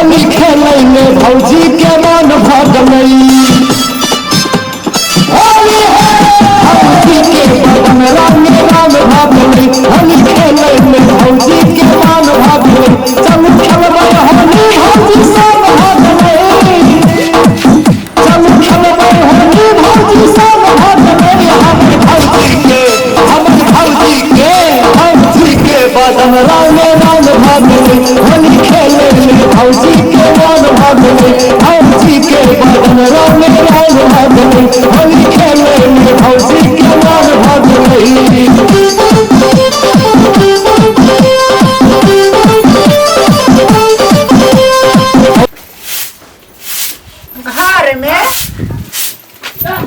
होली खेलै में भौजी के मन भगलै। होली है भौजी के बदन रंग रंग भगलै, होली खेलै में भौजी के मन भगलै। चल खेलबै होली भौजी सब भगलै, चल खेलबै होली भौजी सब भगलै। हमर भौजी के, हमर भौजी के, भौजी के बदन रंग रंग भगलै, होली खेलै में भौजी के मन भगलै। भौजी के बदन रंग रंग भगलै, होली खेलै में भौजी के मन भगलै। घर में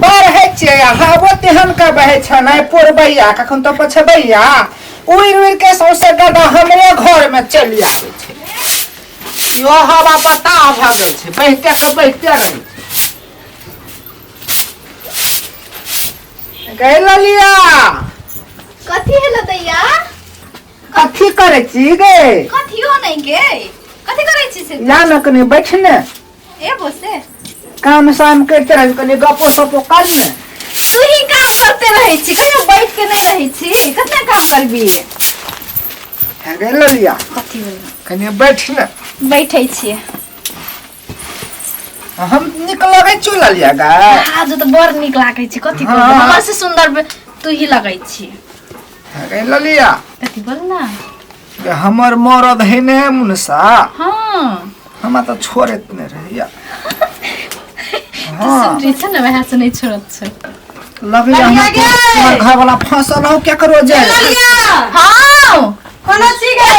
बढ़ै छियै आ हवो तेहन के बहै छै नहि पुरबैया कखन तऽ पछबैया, उड़ि उड़ि के सौंसे गदा हमरे घर में चलि आबै छै। इहो हवा बताह भऽ गेल छै, बहिते के बहिते रहै छै। गै ललिया, कथी हेलो दैया? कथी करै छी गे? कथियो नहीं गे, कथी करै छी से? ला ने कनी बैठ ने। ए बोसे काम साम करते रह, कनी गपो सपो कर ने। तू ही काम करते रहै छी, कहियो बैठ के नहीं रहै छी, कतना काम करबी? हे गे ललिया, कथी भेल? कनी बैठ ने। बैठै छी। हम नीक लगै छौ ललिया गे? आज तऽ बड़ नीक लागै छै। कथी हाँ। कहबै, हमर से सुंदर तू ही लगै छी। हे गे ललिया, कथी बोल ना। गे हमर मरद है ने मुनसा। हाँ। हमरा तऽ छोड़ैत नहि रहैया। तो हाँ। सुन छै ने, वएह से नहीं छोड़त छै। लगैया हमरा ललिया गे! तोहर घर वाला फसल हो क्या करो जाए। हाँ, कोना छी गे?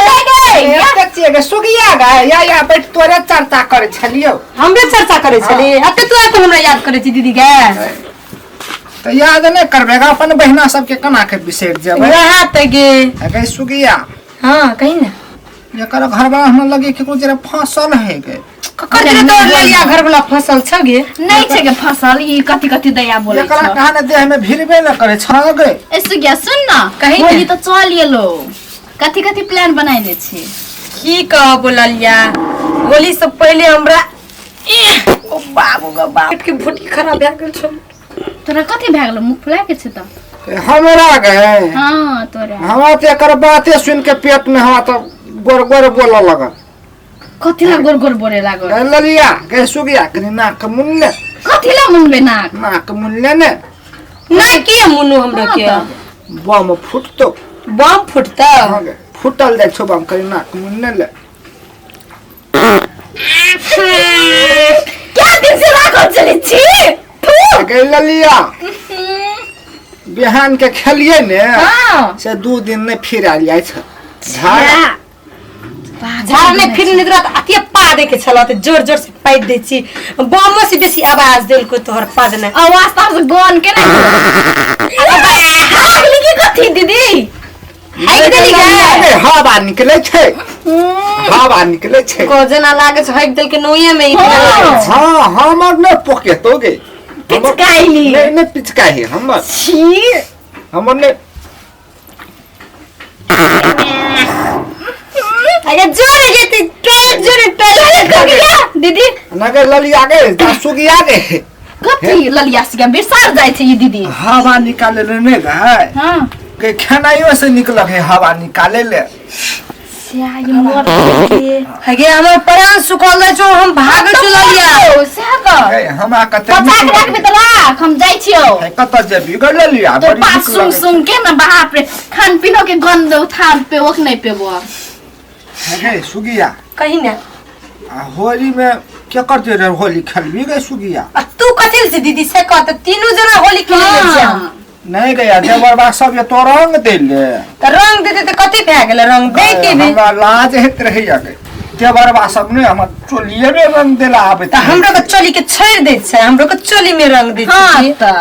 एते छियै गे सुगिया गे, या या बैठ, तोरे चर्चा करै छलियौ। हमरे चर्चा करै छली? अते तू एखन हमरा याद करै छी दीदी गे? तऽ याद नहि करबै गे, अपन बहिना सबके केना के बिसरि जेबै? वएह तऽ गे। गे सुगिया। हाँ कही ने। एकर घर वाला हमरा लगे केकरो जरा फसल है गे। ककर जरे तोर ललिया घर वाला फसल छ गे? नहीं छै गे फसल, ई कथी कथी दया बोलै एकरा छ। कहा ने देह में भिड़बे न करे छ गे। ए सुगिया सुन ना, कही ने। होली तऽ चल गेलो, कथी कथी प्लान बनाइने छी? की कहबो ललिया, होली से पहिले हमरा ओ बाबू गे बाप, पेट के भुटी खराब भए गेल छौ। तोरा कथी भए गेलो? मुँह फुला के छै तऽ? हमरा गे? हाँ तोरा। हमरा तऽ एकर बाते सुन के पेट में हमरा तऽ गोर गोर बोलऽ लगल। कथी ला गोर गोर बोले लागल? गे ललिया गे सुगिया, कनी नाक मुन ले। कथी ला मुनबे नाक? नाक मुन ले ने। नहीं के मुनु हमरा के? हाँ तऽ। बम फुटतो। बम फुटतो? हाँ गे, फुटल जाइ छौ बम, कनी नाक मुन ले। क्या दिन से राखल चलै छी? गे ललिया, बिहान के खेलिए ने। हाँ। से 2 दिन नहीं फिर आयल जाइ छै झाड़। झाड़ नहीं फिर नहीं तोरा अतिए पा दे के छल, तऽ जोर जोर से पाइप दै छी, बमो से बेसी आवाज देलको तोहर पाद ने। आवाज तार से गन के नहीं हागली की कथी दीदी? हाइक देली गे? हवा निकले छै, हवा निकले छै। को जेना लागै छै हाइक देलके नोये में ई। हाँ। हाँ, हमर नहि पोकेतो गे। पिचकाइली। नहीं नहीं पिचकाही हमर। छी। हमर नहि। अरे जोरे जेते टॉयलेट, जोरे टॉयलेट कर गया दीदी। नगे ललिया गे, सुगिया गे। कथी ललिया सिया बिसार जाइ छै ई दीदी? हवा निकाले ले नहि गए। हाँ। के खेनाइयो से निकलक है हवा निकाले ले। स्या ये मर के। हगे हमर प्राण सुखल जाइ छौ, हम भागै छौ ललिया। सएह तऽ। गए हमरा कते बचा नीक के राखबे तऽ राख, हम जाइ छियौ। है, कतऽ जेबी गे ललिया? तो बड़ी बात नीक सुन लगै सुन के ना बाप रे, खान पीनो के गंध उठा पे ओक नहीं पेबो। है गे सुगिया। कही ने। आ होली में के करते रहे होली खेलबी गे सुगिया? आ तू कथी से दीदी से कह, तऽ तीनू जना होली खेले ले छियै। हाँ। नहीं गया देवरबा सब ये तो रंग देले। तऽ रंग देते तऽ कथी भए गेलै, रंग दे के भी। हमरा लाज होइत रहैया गे, देवरबा सब ने हमर चोलिये में रंग देला आबैत। तऽ हमरो के चोली के छोड़ि दै छै, हमरो के चोली में रंग दै हाँ छै। तऽ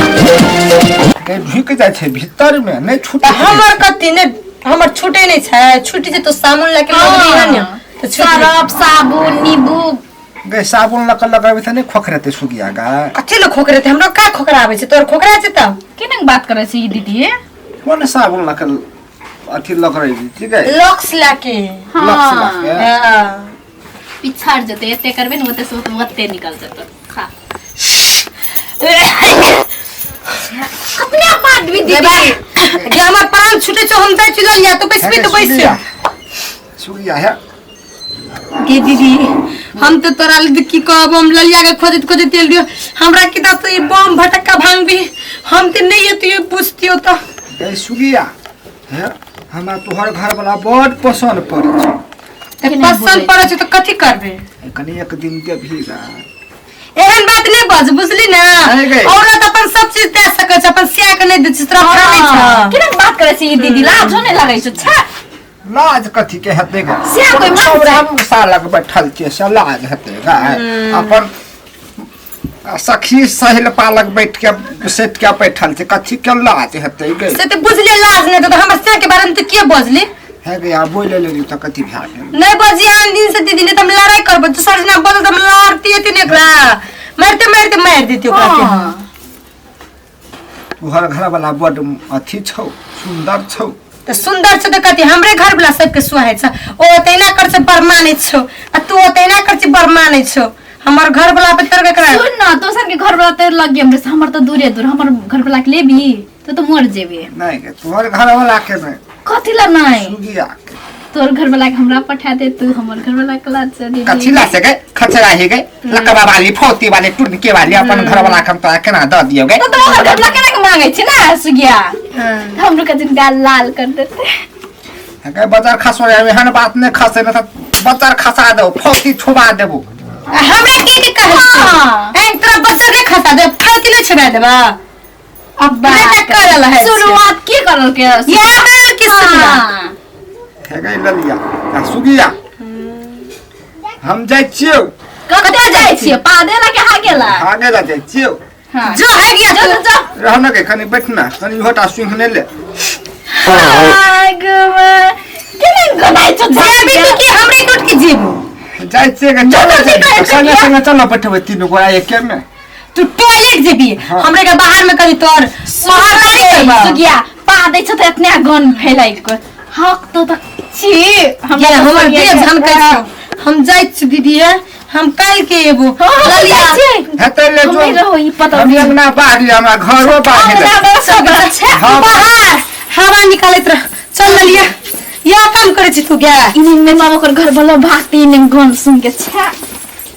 के ढुक जाइ छै भीतर में नहि छूट तऽ हमर कथी ने हमर छूटे नहि छै छूटी जेतौ साबुन लए के लगबी है ने तऽ छूट जेतौ। सरफ साबुन नींबू गे साबुन लऽ कऽ लगेबै तऽ नहि खोखरेतै सुगिया गा कथी लए खोखरेतै हमरा का खोखराबै छै तोर खोखरा छै तऽ केना बात करै छै ई दीदी कोन साबुन लऽ कऽ अथी लगरै ठीक है लक्स लए के लक्स लऽ के हाँ। पिछाड़ जेतै एते करबै ने ओते से ओते निकल जेतै खा अपने आप आदमी गे दीदी बा, गे हमर प्राण छूटे छौ हम जाइ छी ललिया तू बैसबी तऽ बैस सुगिया है गे दीदी हम तो तोरा लग की कहब हम ललिया के खोजैत खोजैत एलियो हमरा किता तो ई बम भटक्का भांगबी हम तो नहीं एतियो पूछतियो तो गई सुगिया है हमरा तोहर घर वाला बड़ पसंद पड़ै छै तऽ पसंद पड़ै छै तऽ कथी करबे कनि एक दिन देबही गा एहन बात नहीं बज बुझली ना नहीं गई। औरत अपन सब चीज दे सकै छै अपन सिया के नहीं दै छै तोरा फानै छै केना बात करै छै ई दीदी लाजो नहि लगै छै छे लाज कथी के हेतै गा से कोई मांग छौड़ा हम सालक बैठल छियै से लाज हेतै गा अपन सखी सहेल पालक बैठ के सेट के बैठल छै कथी के लाज हेतै गे से तऽ बुझले लाज नहीं तऽ हमर सिया के बारे में तो के बजली हे गे आ बोले लेली तऽ कथी भए गेल नहीं बजी आन दिन से दीदी नहीं तो हम लड़ाई करबो दोसर दिना बजल तऽ हम लड़ती एती ने एकरा मारते मारते मारि देती ओकरा के हाँ। तोहर घर वाला बड अथी छौ सुन्दर छौ तऽ सुन्दर छौ तऽ कथी हमरे घर वाला सबके सुहाय छै ओ तहिना कर छै बड़ मानै छौ आ तू तहिना कर छै बड़ मानै छौ हमर घर वाला पे तोर केकरा सुन न दोसर के घर वाला तो लग गेम रे हमर तो दूरे दूर हमर घर वाला के लेबी तो तो मर जेबे नहीं गे तोहर घर वाला के नहीं कथी ला नहीं सुगिया के तोर घर वाला के हमरा पठा दे तू हमर घर वाला के ला चली कथी ला से गए खचरा ही गए लकवा वाली फौती वाली टुनके वाली अपन घर वाला के हम तोरा केना दऽ दियौ गए तो तो ओकर घर वाला केना के मांगे छै ना सुगिया हमरो के दिन गाल लाल कर देते गए बाजार खसो रे एहन बात नहीं खसे न तऽ बाजार खसा देबो फौती छुबा देबो हमरा के के कहै छौ हाँ। एं तोरा बच्चा नहीं खसा दे फालतू नहीं छुबा देबा अब बेटा करल है शुरुआत के करल के या करल के सुगिया हाँ। हे गए ललिया आ सुगिया हम जाइ छियौ कतऽ जाइ छियै पादे ला के हागे ला आगे ला जाइ छियौ हाँ। जो है गया जो तू जो रहना के कनि बैठना कनि इहोटा सुनि ने ले केना गनाइ छौ जेबी तू की हमरे टूट के जेबू जाइ छियै गे चलो जल्दी कहै छै संगे किया? संगे चलो बैठबै तीनू गोरा एके मे तू टॉयलेट जेबी हाँ। हमरे के बाहर में कभी तोर बाहर नहीं करबा सुगिया पा दै छौ तऽ एतने गन फैलाइ के हक तो तऽ छी ये ना हमर देह झनकै छौ हम जाइ छी दीदी है हम काल्हि के एबो ललिया हेतै ले जो हम रहो ई पता हम अंगना बाहर हमरा घरो बाहर हाँ। बाहर हवा निकालैत रह चल ललिया या काम करै छी तू गे इने में मामा ओकर घर वाला भागते इने गन सुन के छा